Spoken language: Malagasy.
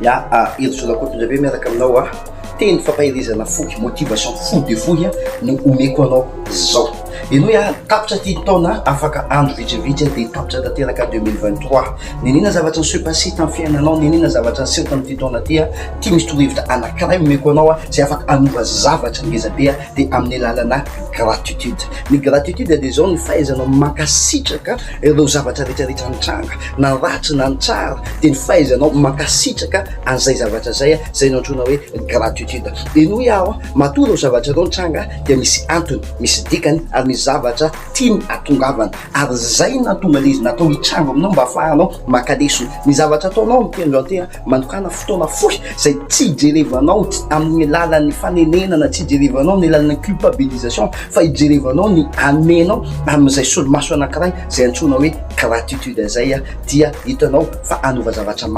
Ya, Hery Rakotondrabe miaraka aminao a. Teny fampaherezana fohy, motivation fohy dia fohy no omeko anao zao. Henoy a, tapitra ty taona, afaka andro vitsivitsy dia tapitra tanteraka 2023. Nenina zavatra niseho passé tamin'ny fiainanao, nenina zavatra niseho tamin'ity taona ty a, ty misy torohevitra anankiray omeko anao a, zay afaka hanova zavatra ngeza be a, dia amin'ny alalana gratitude. Ny gratitude dia zao: ny fahaizanao mankasitraka ireo zavatra rehetrarehetra nitranga, na ratsy na ny tsara, dia ny fahaizanao mankasitraka an'izay zavatra zay a, zay no antsoina hoe gratitude. Henoy aho a, matoa ireo zavatra ireo nitranga dia misy antony, misy dikany ary misy zavatra tiany atongavana, ary zay nahatonga le izy natao hitranga aminao mba ahafahanao maka lesona. Ny zavatra ataonao amin'ny tendro anty a, manokana fotoana fohy zay tsy hijerevanao amin'ny alalan'ny fanenenana, tsy hijerevanao amin'ny alalan'ny culpabilisation, fa hijerevanao ny amenao amin'izay solomaso anankiray zay antsoina hoe gratitude zay a, dia hitanao fa hanova zavatra.